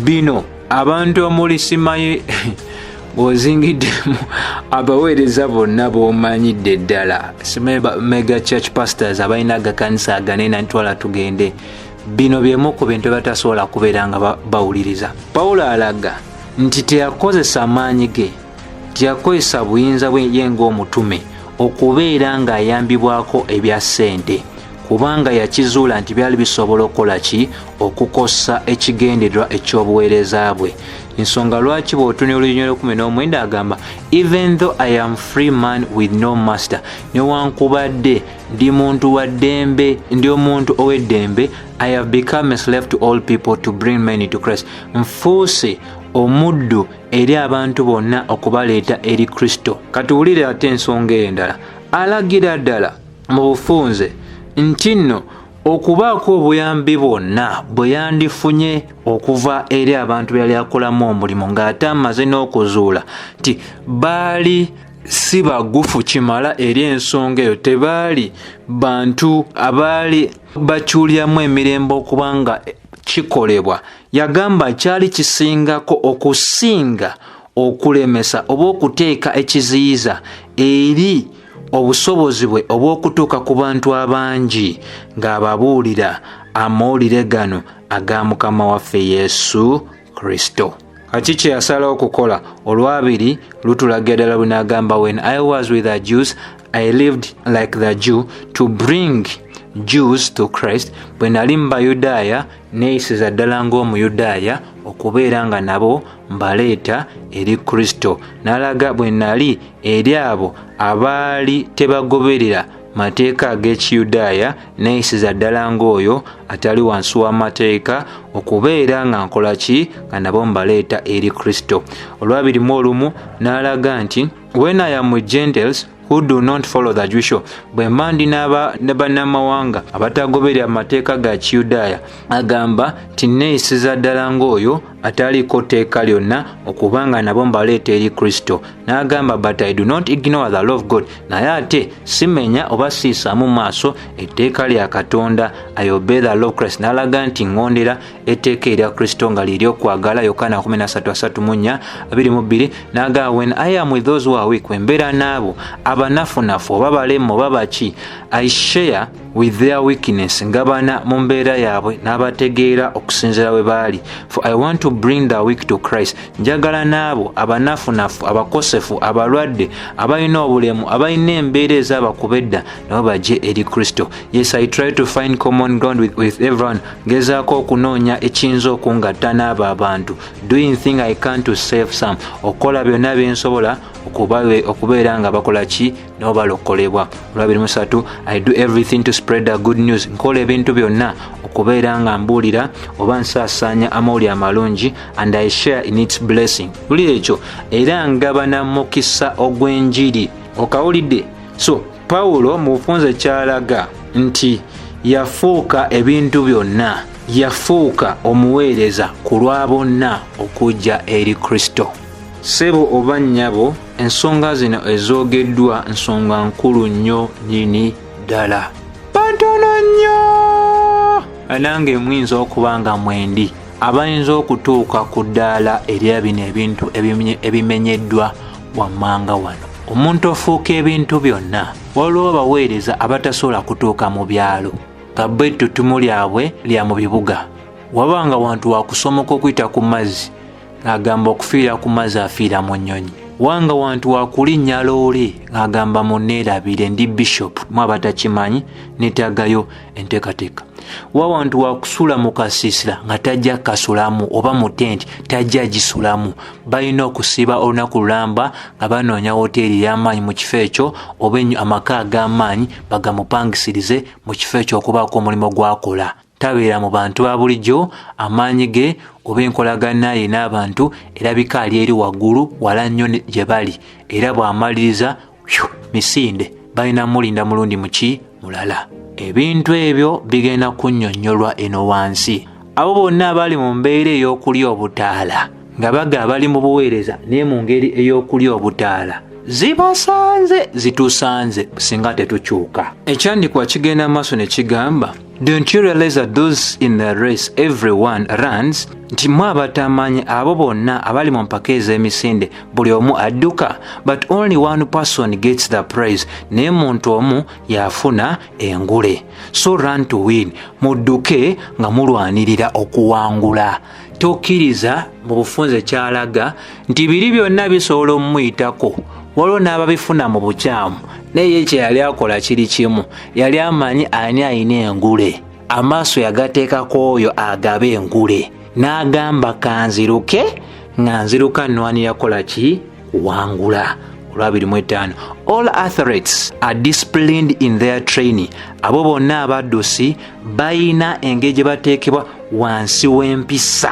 bino. Abantu omuli simanyi bw'ozingiddemu abaweereza bonna b'omanyidde ddala, simanyi mega church pastors abalina agakanisa aganene, ntwala tugende, bino byemu ku bintu batasobola kubeera nga bawuliriza. Pawulo alaga nti teyakozesa maanyi ge, teyakozesa buyinza bwe ye ng'omutume okubeera ng'ayambibwako ebya ssente, kubanga yakizuula nti byali bisobola okukola ki? Okukosa ekigendererwa eky'obuweereza bwe. Ensonga lwaki bw'otunula olunyiriri 19 agamba, "Even though I am free man with no master," newankubadde ndi muntu wa ddembe, ndi omuntu ow'eddembe, "I have become a slave to all people to bring many to Christ," nfuuse omuddu eri abantu bonna okubaleeta eri Kristo. Katuwulire ate ensonga endala. Alagira ddala mu bufunze nti nno okubaako obuyambi bwonna bwe yandifunye okuva eri abantu be yali akolamu omulimu, ng'ate amaze n'okuzuula nti baali si bagufu kimala eri ensonga eyo, tebaali bantu abaali bakyulyamu emirembe okuba nga kikolebwa, yagamba kyali kisingako okusinga okulemesa oba okuteeka ekiziyiza eri obusobozi bwe obw'okutuuka ku bantu abangi ng'ababuulira amawulire gano aga Mukama waffe Yesu Kristo. Kaki kye yasalawo okukola? Olwabiri lutulaga ddala bwe n'agamba, "When I was with the Jews, I lived like the Jew to bring Jews to Christ." Bwe nali mu Bayudaaya, neeyisiza ddala ng'Omuyudaaya okubeera nga nabo mbaleeta eri Kristo. N'alaga, bwe nali eri abo abaali tebagoberera mateeka ag'Ekiyudaaya, neeyisiza ddala ng'oyo atali wansi w'amateeka okubeera nga nkola ki? Nga nabo mbaleeta eri Kristo. Olwabiri mu olumu n'alaga nti, "When I am with Gentiles who do not follow the Jewish law," bwe mba ndi ne bannamawanga abatagoberera amateeka ga Kiyudaaya, agamba nti neeyisiza ddala ng'oyo ataliiko tteeka lyonna okubanga nabo mbaleeta eri Kristo. N'agamba, "But I do not ignore the law of God," naye ate simenya oba siisaamu maaso etteeka lya Katonda. "I obey the law of Christ." N'alaga nti ŋŋondera etteeka erya Kristo nga liri okwagala, Yokaana 13 34 22. N'agamba, "When I am with those who are weak," embeera n'abo abanafunafu oba balemu oba baki, "I share with their weakness," ngabana mu mbeera yaabwe n'abategeera okusinziira we baali. "For I want to bring the weak to Christ," njagala n'abo abanafunafu, abakosefu, abalwadde, abalina obulemu, abalina embeera ez'abakuba edda, nabo bajje eri Kristo. "Yes, I try to find common ground with everyone," ngezaako okunoonya ekiyinza okungatta n'abo abantu. "Doing thing I can to save some," okukola byonna byensobola okubeera nga bakola ki? Nabo balokolebwa. Olwabiri musatu, "I do everything to spread the good news," nkola ebintu byonna okubeera nga mbuulira oba nsaasaanya amawulire amalungi. "And I share in its blessing," buli ekyo era ngabana mukisa ogw'enjiri. Okawulidde? So Pawulo mu bufunze kyalaga nti yafuuka ebintu byonna, yafuuka omuweereza ku lwa bonna okujja eri Kristo. Ssebo oba nnyabo, ensonga zino ezoogeddwa nsonga nkulu nnyo nnyini ddala. Batono nnyo, nange muyinza okuba nga mwendi, abayinza okutuuka ku ddaala erya bino ebintu ebimenyeddwa wammanga wano. Omuntu ofuuka ebintu byonna. Waliwo abaweereza abatasobola kutuuka mu byalo, nga bo ettutumu lyabwe lya mu bibuga. Waba nga wantu wakusomoka okuyita ku mazzi, ng'agamba okufiira ku mazzi afiira mu nnyonyi. Wanga wantu wakulinnya loole, ng'agamba munneerabire, ndi bishop, mu abatakimanyi neetaagayo enteekateeka. Wa wantu wakusula mu kasiisira, nga tajja kasulamu, oba mu tenti tajja gisulamu. Balina okusiiba olunaku lulamba nga banoonya woteeri ey'amaanyi mu kifo ekyo, oba amaka ag'amaanyi bagamupangisirize mu kifo ekyo okubaako omulimu gwakola. Tabeera mu bantu ba bulijjo. Amaanyi ge oba enkolagana ye n'abantu erabika ali eri waggulu wala nnyo gye bali, era bw'amaliriza misinde, balina mulinda mulundi muki mulala. Ebintu ebyo bigenda kunnyonnyolwa eno wansi. Abo bonna abali mu mbeera ey'okulya obutaala, nga baga bali mu buweereza naye mu ngeri ey'okulya obutaala, zibasanze, zitusanze singa tetukyuka. Ekyandikwa kigenda maaso ne kigamba Don't you realize that those in the race, everyone runs? Nti mwe abatamanyi, abo bonna abali mu mpaka ez'emisinde buli omu adduka, but only one person gets the prize, naye muntu omu yafuna engule. So run to win, mudduke nga mulwanirira okuwangula. Tokkiriza mu bufunze kyalaga nti biri byonna bisobola omumuyitako, waliwo n'ababifuna mu bukyamu, naye ye kye yali akola kiri kimu, yali amanyi ani ayina engule. Amaaso yagateekako oyo agaba engule, n'agamba kanziruke nga nziruka nnwanira kola ki? Kuwangula. Olwa 25, all athletes are disciplined in their training, abo bonna abaddusi bayina engeri gye bateekebwa wansi w'empisa.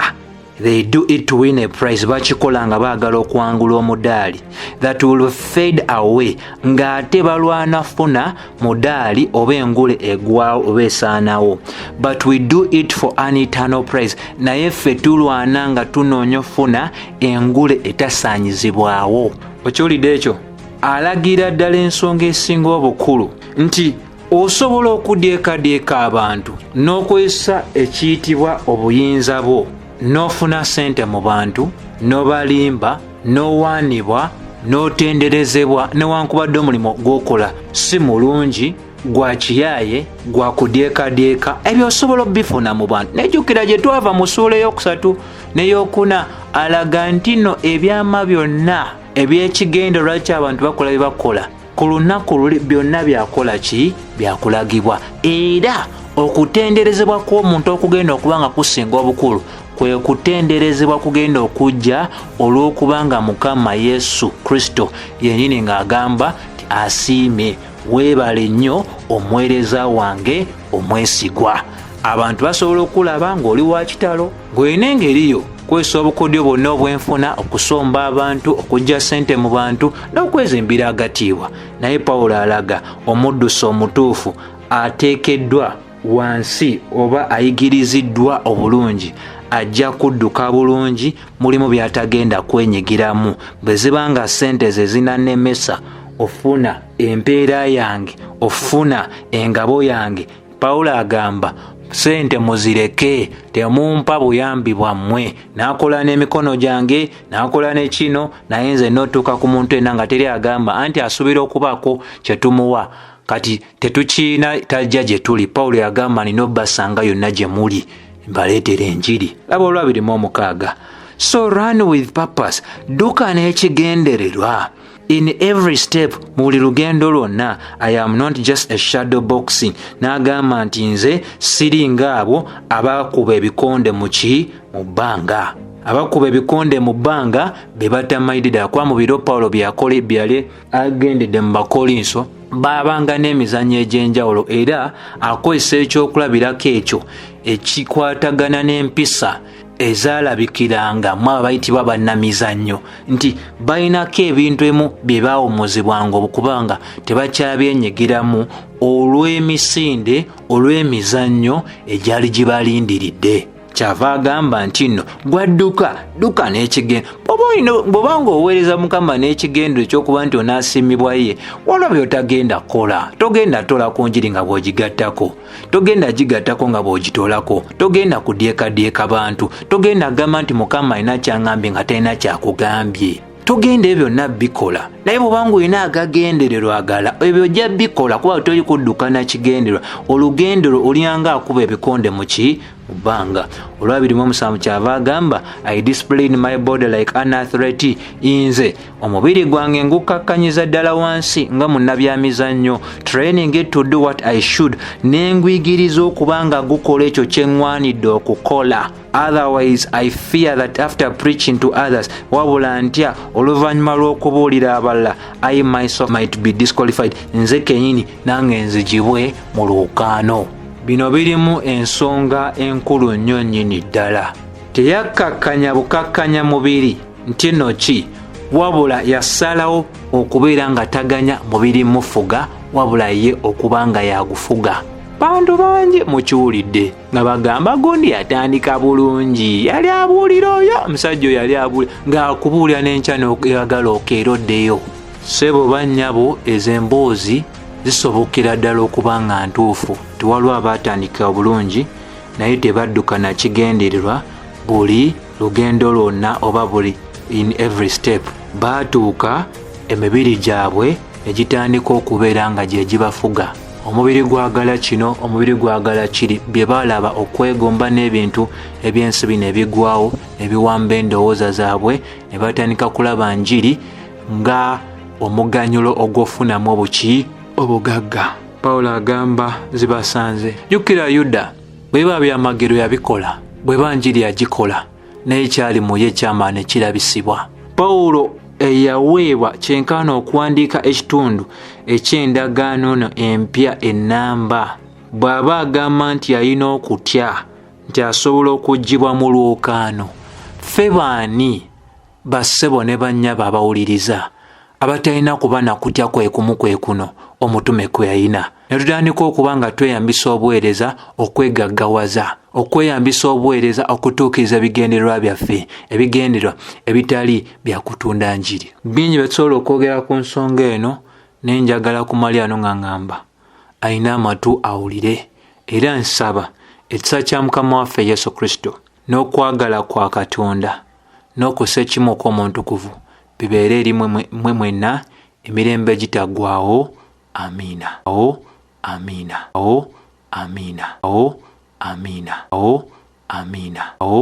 They do it to win a prize, bakikola nga baagala okuwangula omudaali, that will fade away, ng'ate balwana funa mudaali oba engule egwawo oba esaanawo. But we do it for an eternal prize, naye ffe tulwana nga tunoonya ofuna engule etasaanyizibwawo. Okiwulidde ekyo? Alagira ddala ensonga esinga obukulu nti osobola okudyekadyeka abantu n'okozesa ekiyitibwa obuyinza bwo n'ofuna ssente mu bantu, n'obalimba, n'owaanibwa, n'otenderezebwa, newankubadde omulimu gw'okola si mulungi, gwa kiyaaye, gwa kudyekadyeka. Ebyo osobola obifuna mu bantu. Nejjukira gye twava mu ssuula eyokusatu n'eyokuna, alaga nti nno ebyama byonna ebyekigendo lwaki abantu bakola bye bakola, ku lunaku luli byonna byakola ki? Byakulagibwa. Era okutenderezebwa kw'omuntu okugenda okuba nga kusinga obukulu kwe kutenderezebwa kugenda okujja olw'okubanga Mukama Yesu Kristo yennyini ng'agamba ti asiimye, weebale nnyo omuweereza wange omwesigwa. Abantu basobola okulaba ng'oli wa kitalo, ng'olina engeri yo kwesa obukodyo bwonna obwenfuna, okusomba abantu, okuggya ssente mu bantu n'okwezimbira agatiibwa. Naye Pawulo alaga omuddusi omutuufu ateekeddwa wansi oba ayigiriziddwa obulungi ajja kudduka bulungi, mulimu by'atagenda kwenyigiramu. Bwe ziba nga ssente ze zinanemesa ofuna empeera yange, ofuna engabo yange, Pawulo agamba sente muzireke, temumpa buyambi bwammwe, nakola n'emikono gyange, nakola ne kino, naye nze notuuka ku muntu ena nga teri agamba anti asuubira okubaako kyetumuwa. Kati tetukiina, tajja gye tuli. Pawulo yagamba nina obbasanga yonna gye muli mbaleetera enjiri. Laba olwa 26, so run with purpose, dduka n'ekigendererwa, in every step, mu buli lugendo lwonna. I am not just a shadow boxing, n'agamba nti nze siri ngaabo abakuba ebikonde mu ki? Mu bbanga. Abakuba ebikonde mu bbanga be batamayidde ddala, kuba mu biro Pawulo byakola byali agendedde mu Bakolinso baabanga n'emizannyo egy'enjawulo, era akozesa ekyokulabirako ekyo ekikwatagana n'empisa ezaalabikiranga mu abo bayitibwa bannamizannyo, nti balinako ebintu emu bye baawumuzibwanga okubanga tebakyabyenyigiramu olw'emisinde, olw'emizannyo egyali gibalindiridde. Kyava agamba nti nno gwadduka dduka n'ekigendo. Bw'oba nga oweereza Mukama n'ekigendo ekyokuba nti onaasiimibwa ye, waliwo by'otagenda kukola. Togenda tola ku njiri nga bw'ogigattako, togenda gigattako nga bw'ogitolako, togenda kudyekadyeka bantu, togenda gamba nti Mukama alina kyaŋŋambye nga talina kyakugambye. Togenda ebyo byonna bikola. Naye bw'obanga olina agagendererwa agala, ebyo ojja bikola, kuba toli kudduka na kigendererwa. Olugendo lwo olyanga akuba ebikonde mu ki? Mu bbanga. Olwa 27, kyava agamba I discipline my body like an athlete, nze omubiri gwange ngukkakkanyiza ddala wansi nga munnabyamizannyo, training it to do what I should, nengwigiriza okuba nga gukola ekyo kyeŋŋwanidde okukola. Otherwise I fear that after preaching to others, wabula ntya oluvannyuma lw'okubuulira abalala, I myself might be disqualified, nze kenyini nange nzigibwe mu lwokaano. Bino birimu ensonga enkulu nnyo nnyini ddala. Teyakkakkanya bukakkanya mubiri nti nno ki, wabula yasalawo okubeera nga taganya mubiri mufuga, wabula ye okuba nga yagufuga. Bantu bangi mukiwulidde nga bagamba gundi yatandika bulungi, yali abuulira, oyo omusajja oyo yali abuulira ng'akubuulira n'enkya n'oyagala okeera oddeyo. Ssebo, bannyabo, ezo emboozi Zisobokera ddala okuba nga ntuufu. Tiwaliwo abaatandika obulungi naye tebadduka na kigendererwa buli lugendo lwonna oba buli in every step. Baatuuka emibiri gyabwe ne gitandika okubeera nga gye gibafuga. Omubiri gwagala kino, omubiri gwagala kiri, bye balaba okwegomba n'ebintu eby'ensi bino ebigwawo ne biwamba endowooza zaabwe, ne batandika kulaba njiri nga omuganyulo ogw'ofunamu obuki obugagga. Pawulo agamba zibasanze. Jjukira Yuda bwe biba byamagero yabikola, bw'eba njiri yagikola, naye kyali mu ye kyamala ne kirabisibwa. Pawulo eyaweebwa kyenkana okuwandiika ekitundu eky'endagaano eno empya ennamba, bw'aba agamba nti yalina okutya nti asobola okuggyibwa mu lwokaano, ffe baani bassebo ne bannyabo abawuliriza abatalina kuba na kutya kwe kumu kwe kuno omutume kwe yalina, ne tutandika okuba nga tweyambisa obuweereza okwegaggawaza, okweyambisa obuweereza okutuukiriza ebigendererwa byaffe, ebigendererwa ebitali bya kutunda njiri. Bingi bye tusobola okwogera ku nsonga eno, naye njagala kumalira no nga ŋŋamba alina amatu awulire, era nsaba ekisa kya Mukama waffe Yesu Kristo n'okwagala kwa Katonda n'okussa ekimu okw'omuntu bibeere eri mwe mwenna emirembe egitaggwaawo. Amiina. O amiina. O amiina. O amiina. O amiina. O.